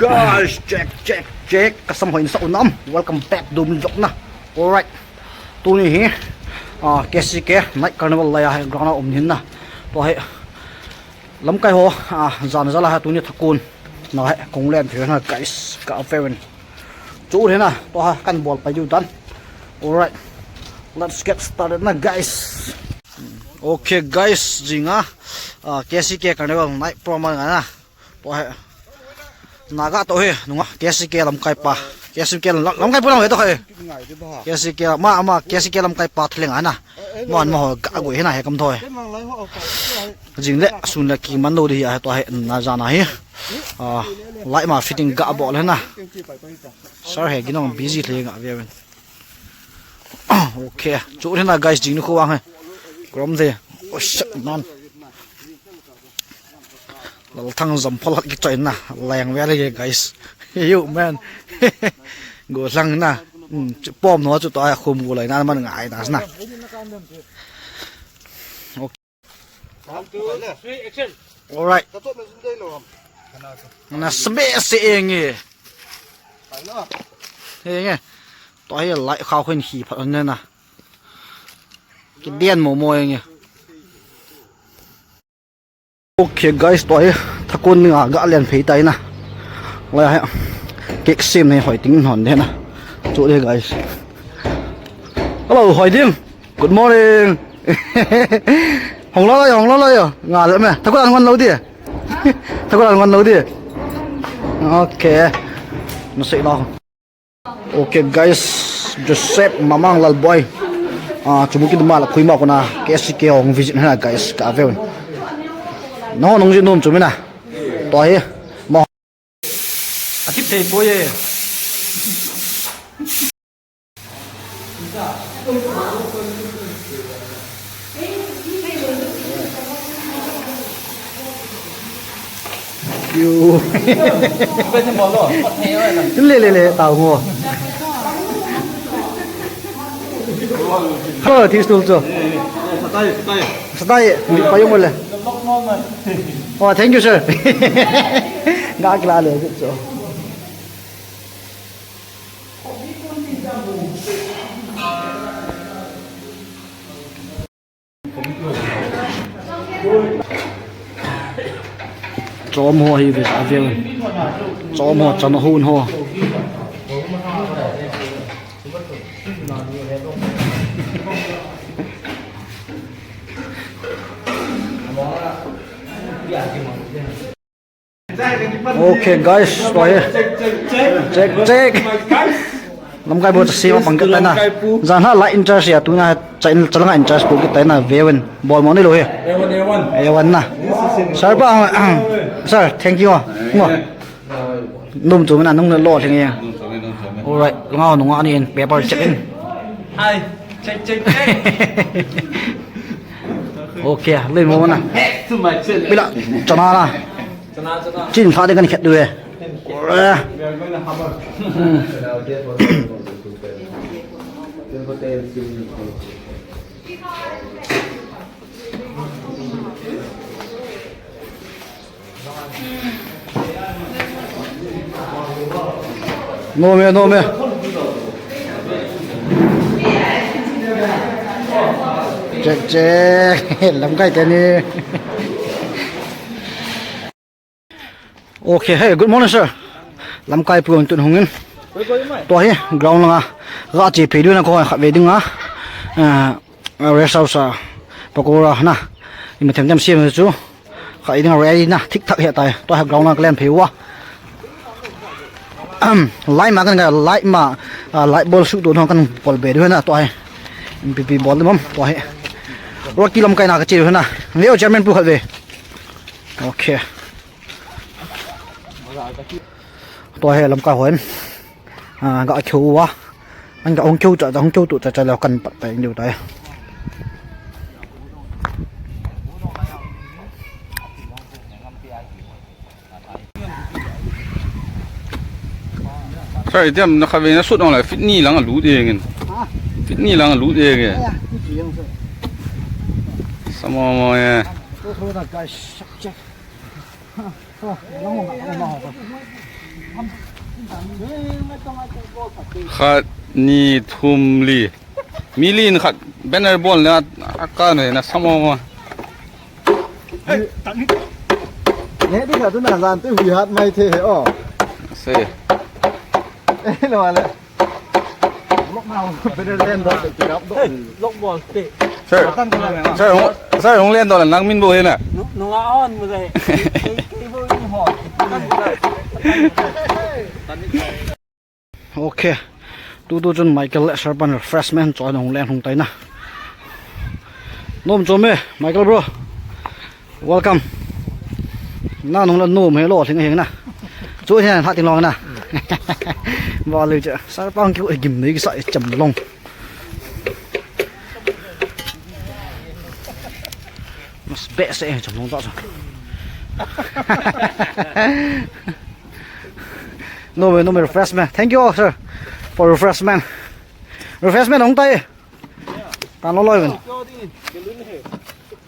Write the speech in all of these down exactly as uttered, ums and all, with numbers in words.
Guys, check, check, check. Kasam hoi nasa unam. Welcome back to Min Vlog na. Alright. Tuni hi, ah, K C K Night Carnival lai a hi ground a um hin na. Tua hi lamkai ho, ah, jan jal a hi tuni thakun na hi kong len thei na, guys, ka favorite. Chu hi na, tua hi kan bol pai diu dan. Alright. Let's get started na, guys. Okay, guys, jing a, ah, K C K Carnival Night Promo nga na. Tua hi. Naga to hi, nunga, K C K lamkai pa. K C K lam-, lamkai pa lang hi to hi. K C K ma, ma, K C K lamkai pa thileng ana. Mon mo ga gui hi na hi kam to hi. Jing le, sun le ki man lo di hi a to hi, na jana hi. Ah, light ma fitting ga bol hi na. Sir hi, ginong busy le nga ve ven. Okay, chu hi na guys, jing ni khu wang hi. Krom de. Oh, shit, man. Lalthang Zamphal hat kichoi na, leng ve le guys. Yo, man. Go lang na. Hmm, chu pom no chu to a khum go lai na man ngai na na. Okay. Alright. Na sbe se enge. Enge. To hi lai kha khun hi phat on na. Ki dian mo mo enge. Okay guys, tua hi thakun nga ga len phei tai na. Lai hi. Cake sim nei hoi ting hon de na. Chu de guys. Hello, hoi ding. Good morning. Hong lo lai, hong lo lai. Nga le me. Thakun an ngon lo di. Thakun an ngon lo di. Okay. Na sei lo. Okay guys, Joseph Mamang Lalboi. Ah, Chumukedima la khui ma kona K C K hung visit na guys, ka veu. No, nung jin num chu mina. To hi. Mo. Atip thei poi e. Yo. Le, le, le, tao ngo. Hello, tea stall cho. Satai, satai. Satai, mi pa yung wala. Oh, thank you, sir. Ga kila le, cho. Chom ho hi ve, a ve. Chom ho, chan ho, hun ho. Okay, guys, tua hi. Check, check. Lamkai bu cha sima pang kit tai na. Jan ha la in charge ya, tuna cha in, chalanga in charge bu kit tai na, veven. Bol mo ni lo hi. A one na. Sir pa, sir, thank you. Ngo. Num chu mina nung lo thing ya. Alright, lunga nunga ni in paper check in. Hi, check, check, check. Okay, le mo na. Back to my channel. Bila, chana na. Chin sa de kan khet du e. Nom e, nom e. Check, check. Lamkai teni. Okay, hey, good morning, sir. Lamkai pu tun hungin. Tua hi ground langa ga che phei duna ko khat ve dinga. Ah, rest house a pakora na. Ima them them siam chu. Khat dinga ready na, thik thak he tai. Tua hi ground langa len phei wa. Light ma kan ga, light ma, ah, light bol su tu no kan bol be duna tua hi. M P P bol mom tua hi. Rocky Lamkai na ka che na. Leo chairman pu khat ve. Okay. Tua hi lamkai hon. Ah, ga keu wa. An ga hung keu cha, hung keu tu cha cha leo kan pat tai diu tai. Sir, itiam na kha ve na sut ong la fit ni lang a lut e ngin. Ha? Fit ni lang a lut e nge. Ya, fit ni lang, sir. Samo mo e. Ko ko da guys, check. Ha, ha, lang ho, lang ho. Khat, ni, thum, li. Mi li in khat banner bol na a ka noi na samo ma. Ne di ka tu na zan tu hui hat mai the he o. Se. Eh, lo ale. Sir, sir, hung, sir, hung len doh le nang min bou hi na. Nunga on mu le. Kei, kei bou in ho. Okay. Tutu chun Michael le Sir pan refreshment cho nung len hung tai na. Nom chom e, Michael bro. Welcome. Na nung la nom he lo thing hing na. Chu hian ha ting long na. Ba le cha. Sir pang ki gim nei ki sa cham long. Mas be se cham long ta sa. No, no refreshment. Thank you all, sir, for refreshment. Refreshment hung tai. Tan lo loi ven.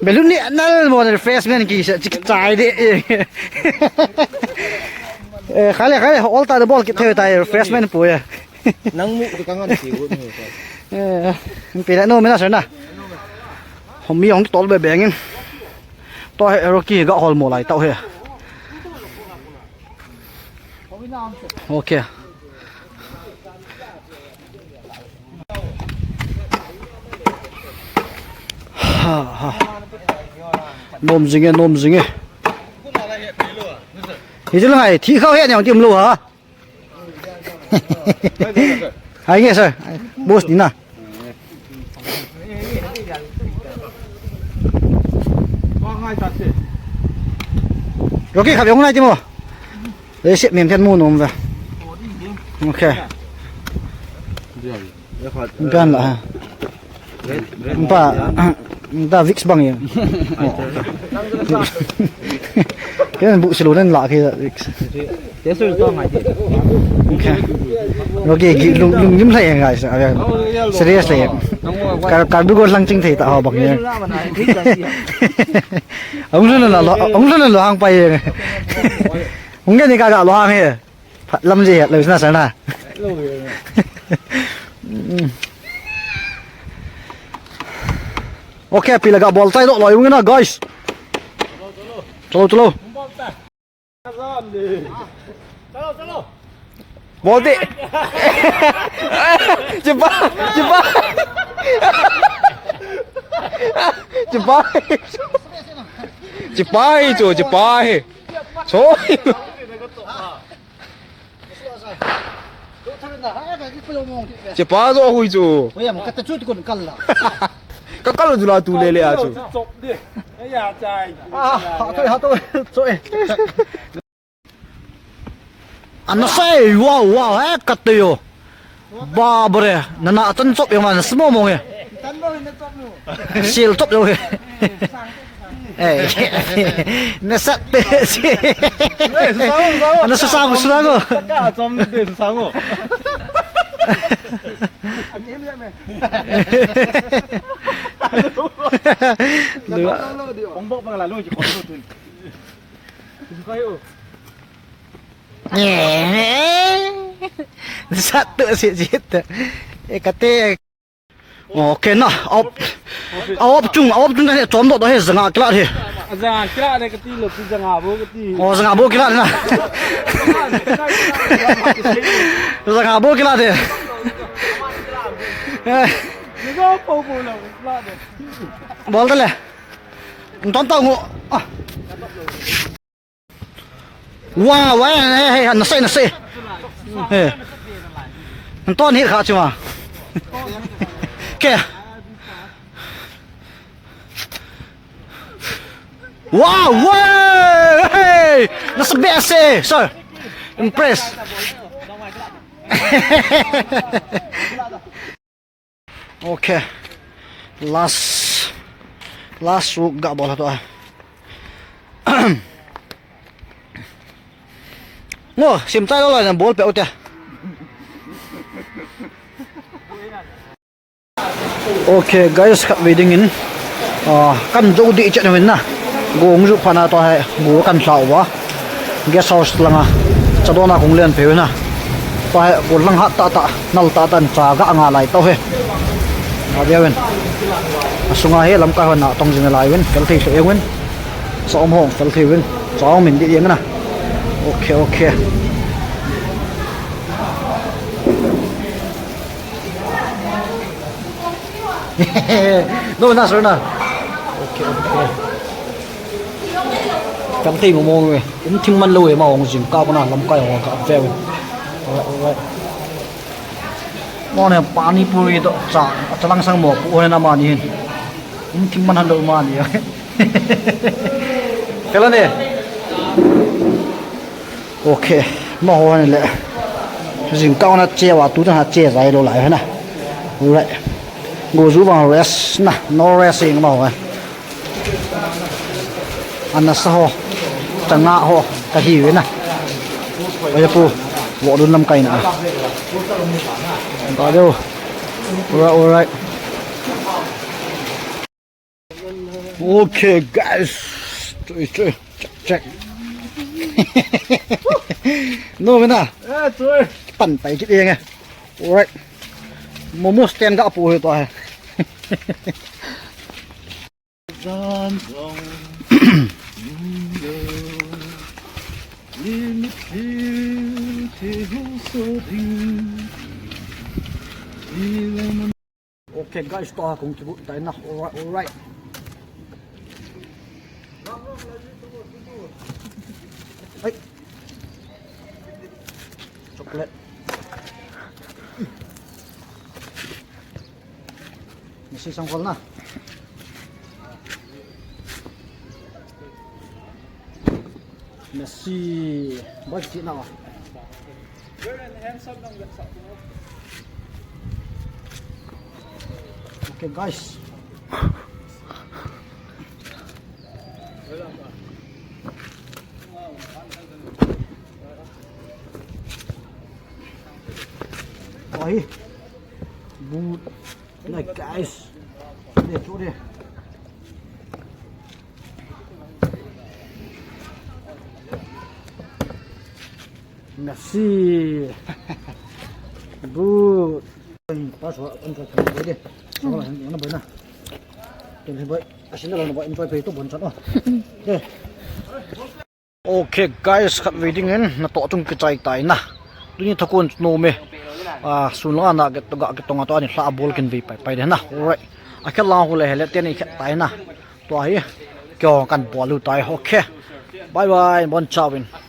Balloon ni nal mo refreshment ki sa chik chai de. Eh, khale, khale, all ta de bol ki thei tai refreshment pu ya. Nang mu tu ka ngan si u ni. Eh, pi la no me na sa na. Hom mi hong tol be bengin. To he Rocky ga hol mo lai tau he. Okay. Ha, ha. Nom jing e, nom jing e. Hi chu la ngai, thi khau he ne ong tim lo ha. Hai nge sir. Boss ni na. Rocky khap yong nai ti mo. Lei sep mem thian mu nom ve. Okay. Bian la ha. Ba, da Vicks bang ya. Ken bu silu nen la ke Vicks. Te su to ngai ti. Okay. Rocky gi lung lung nim lai ngai sa. Serious lai. Kar kar du go lang ching thei ta ho bang ya. Ong lun lo, ong lun lo hang pai. Ong ni ka ga lo hang he. Phat lam je het lo na sa na. Okay, pi la ga bol tai doh loi ung na, guys. Chalo, chalo. Bol di. Chipa, chipa. Chipa. Chipa hi chu, chipa hi. Choi. Chipa jo hui chu. Ka kal chu la tu le le a chu. Ana sai, wow, wow, eh, ka te yo. Ba bre, nana chan chop yong ana small mong e. Sil chop yong e. Eh, na sat te si. Na sa sa, sa sa ko. Ka chom te sa ko. Ong bok bang la lu ki ko tu. Sat tu si jit. Eh, kate. Okay na, op. Op chung, op chung na he, chom doh doh he, janga kila he. Janga kila ne kati lo, ti janga bo kati. Oh, janga bo kila na. Janga bo kila de. Eh. Ni go po po lo, kila de. Bol de le. Ton tau ngo. Ah. Wow, wow, hey, hey, na sei, na sei. Hey. Ton hi kha chuma. Ke. Wow, wow, hey. Na sa best, eh, sir. Impress. Okay. Last, last stroke ga bol ha to a. Ngo, sim tai lo lo na bol pe u te. Okay, guys, khat ve ding in. Ah, kan jo di chet na win na. Go ong ju pha na to hai, go kan hlau va. Guest house langa. Chadona kong len phei na. Pa he, kol lang hat tah tah, nal tah tah in cha ga nga lai tau he. A veu in. A sunga he lamkai hon a tong jing lai uvin, fel thei lheh uvin. Cha um hong fel thei uvin. Cha um in di ding na. Okay, okay. No, na, sir, na. Okay, okay. Fel thei mo mo ve. Um thim man lou e, ma hong jing ka kona lamkai hong ka ve. Alright, alright. Mo ne pani puri to cha, cha lang sang mo pu ne na ma ni hin. Um thim man han lou ma ni. Fel ne. Okay, ma ho han le. Jing ka na che wa tu na che zai lou lai na. Alright. Go ju vang rest na, no resting ma ho. Ana sa ho, changa ho, ka hi ve na. Oya pu, wo dun lam kai na. Ba deu. Alright, alright. Okay, guys. Chui, chui. Check, check. No, ve na. Eh, chui. Pan pai kit e nge. Alright. Momo stand ga pu he to he. Okay, guys, to ha kong kibu tai na. Alright, alright. Ai. Chocolate. Messi sang khol na. Messi. Boy, kiti na. Okay, guys. Oi. Bu. Like, guys. Deh, cuk deh. Messi. Good. Pass wa, enjoy phei deh. Sama yang na boy na. Ken boy. Asin na boy, enjoy phei to bon chan o. Okay. Okay, guys, khat ve ding in, na to chung kichai tai na. Tuni thakun no me. Ah, sun langa na get to ga get to nga to ani hla bol kin ve pai pai de na. Alright. A khel lang hu le hele teni khet tai na. To hi. Kyo kan bol u tai. Okay. Bye bye. Bon chawin.